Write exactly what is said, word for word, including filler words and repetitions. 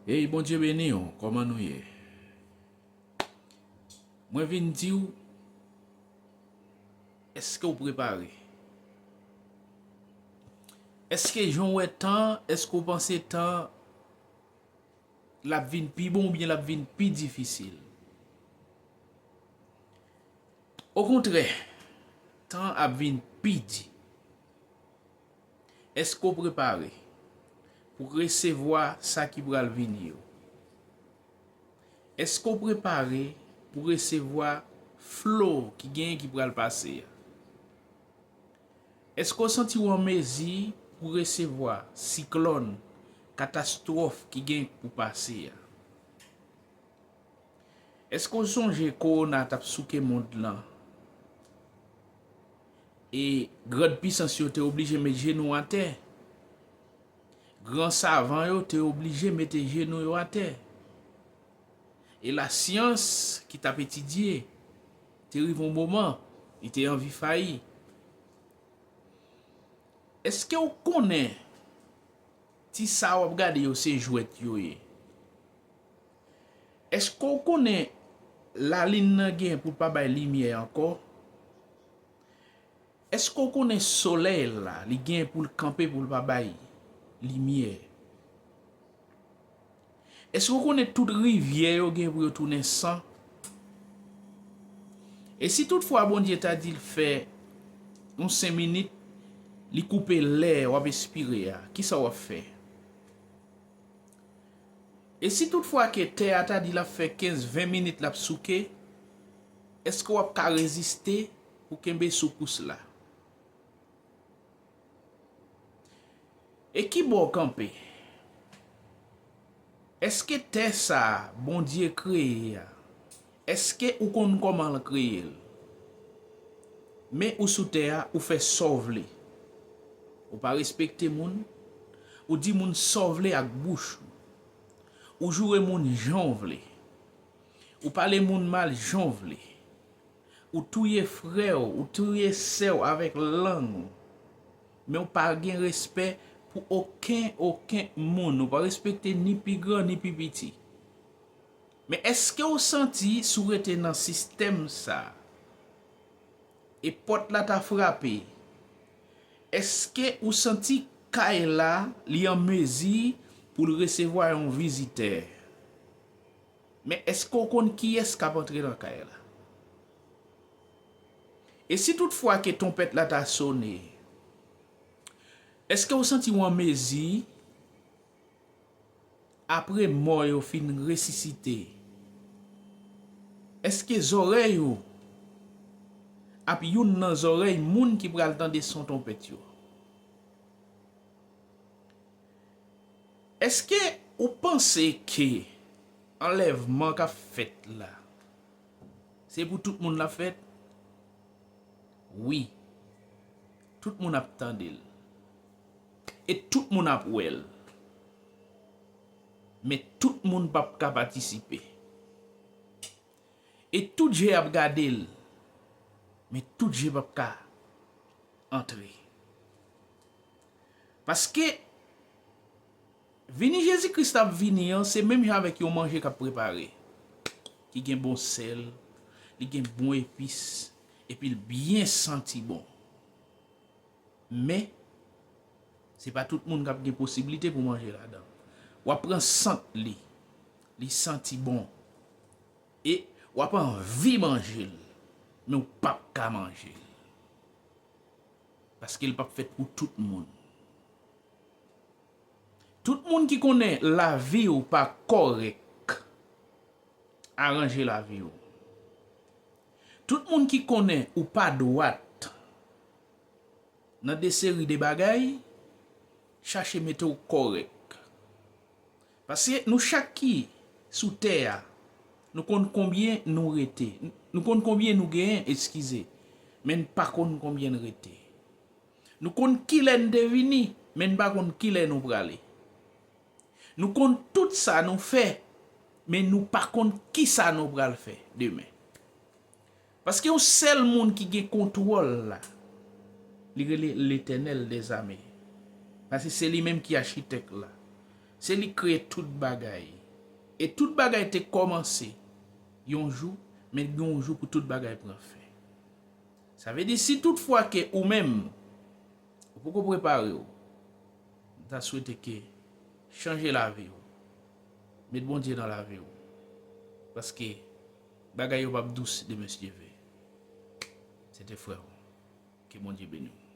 Hey, Bondye beni w, kòman nou ye? Mwen vin di w, èske w prepare? Èske jan w wè tan, èske w panse tan l ap vin pi bon oubyen l ap vin pi difisil? Okontrè, tan ap vin pi di. Èske w prepare pou resevwa sa ki pral vini yo? Èske w prepare pou resevwa flo ki genyen ki pral pase a? Èske w santi w an mezi pou resevwa siklòn, katastwòf ki gen pou pase a? Èske w sonje kowona t ap souke mond lan? E gran pisans yo te oblije met jenou atè. Gran savan yo te oblije mete jenou yo atè. E lasyans ki t ap etidye te rive yon moman, li te anvi fayi. Èske w konnen ti sa w ap gade yo se jwèt yo ye? Èske w konnen lalin nan gen pou l pa bay limyè ankò? Èske w konnen solèy la, li gen pou l kanpe pou l pa bay limyè? Èske w konnen tout rivyè yo gen pou yo tounen san? E si toutfwa Bondye ta di l fè yon senk minit, li koupe lè w ap espire a, kisa w ap fè? E si toutfwa ke tè a ta di l ap fè kenz, ven minit l ap souke, èske w ap ka reziste pou kenbe soukous la? E ki bò w kanpe? Èske tè sa a Bondye kreye a, èske ou konn kòman l kreye l? Men ou sou tè a, ou fè sa w vle. Ou pa respekte moun, ou di moun sa w vle ak bouch ou. Ou joure moun jan w vle. Ou pale moun mal jan w vle. Ou touye frè w, ou touye sè w avèk lang ou. Men w pa gen respè pou okenn, okenn moun. Ou pa respekte ni pi gran, ni pi piti. Men èske w santi si w rete nan sistèm sa a, e pòt la ta frape, èske ou santi kay la, li an mezi pou l resevwa yon vizitè? Men èske w konn kiyès k ap antre nan kay la? E si toutfwa ke twonpèt la ta sone, èske w santi w an mezi, apre mò yo fin resisite, èske zòrèy ou ap youn nan zòrèy moun ki pral tande son twonpèt yo? Èske ou panse ke anlèvman k ap fèt la, se pou tout moun l ap fèt? Wi. Tout moun ap tande l. E tout moun ap wè l. Men tout moun p ap ka patisipe. E tout je ap gade l. Men tout je p ap ka antre. Paske vini Jezi Kris ap vini an, se menm jan avèk yon manje k ap prepare, ki gen bon sèl, li gen bon epis, epi l byen santi bon. Men, se pa tout moun k ap gen posiblite pou manje ladan l. W ap pran sant li, li santi bon, e w ap anvi manje l, men w p ap ka manje l. Paske l p ap fèt pou tout moun. Tout moun ki konnen lavi w pa kòrèk, aranje lavi w. Tout moun ki konnen ou pa dwat nan de seri de bagay, chache mete w kòrèk. Paske nou chak ki sou tè a, nou konn konbyen nou rete. Nou konn konbyen nou genyen, eskize. Men n pa konn konbyen n rete. Nou konn kilè n te vini, men n pa konn kilè nou prale. Nou konn tout sa nou fè, men nou pa konn kisa nou pral fè demen. Paske yon sèl moun ki gen kontwòl la, li rele Letènèl dèzame. Paske se li menm ki achitèk la. Se li k kreye tout bagay. E tout bagay te kòmanse yon jou, men gen yon jou pou tout bagay pran fen. Sa vle di, si tout fwa ke ou menm, ou poko prepare w, m ta swete ke chanje lavi w. Met Bondye nan lavi w. Paske bagay yo p ap dous demen, si Dye vle. Se te frè w. Ke Bondye beni w.